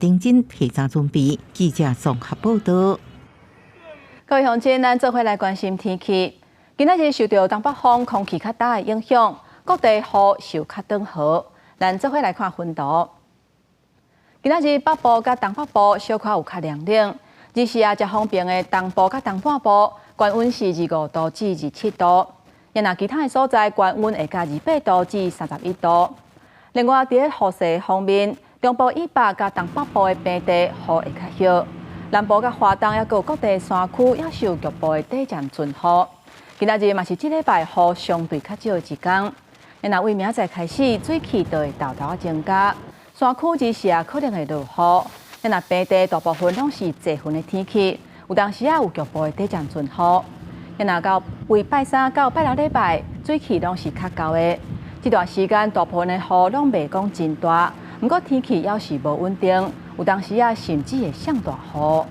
認真提早準備。記者綜合報道。各位鄉親，咱做伙來關心天氣。今仔日受著東北風空氣較焦的影響，各地雨受較長雨。咱做伙來看雲圖。今仔日北部佮東北部小可有較涼冷，而是啊，遮方便的東部佮東半部，高溫是25度至27度。若其他的所在，高溫會到28度至31度。另外，佇咧雨勢方面，中部以北佮東北部的平地雨會較少，南部佮華東猶閣有各地山區也受局部的短暫陣雨。今仔日嘛是這禮拜雨相對較少的一天。若為明仔載開始，水汽就會沓沓仔增加，山區日時也可能會落雨。若平地大部分攏是濟雲的天氣，有當時仔有局部的短暫陣雨。若到為拜三到拜六禮拜，水汽攏是較厚的。這段時間大部分的雨攏袂講真大，毋過天氣猶是無穩定，有當時仔甚至會降大雨。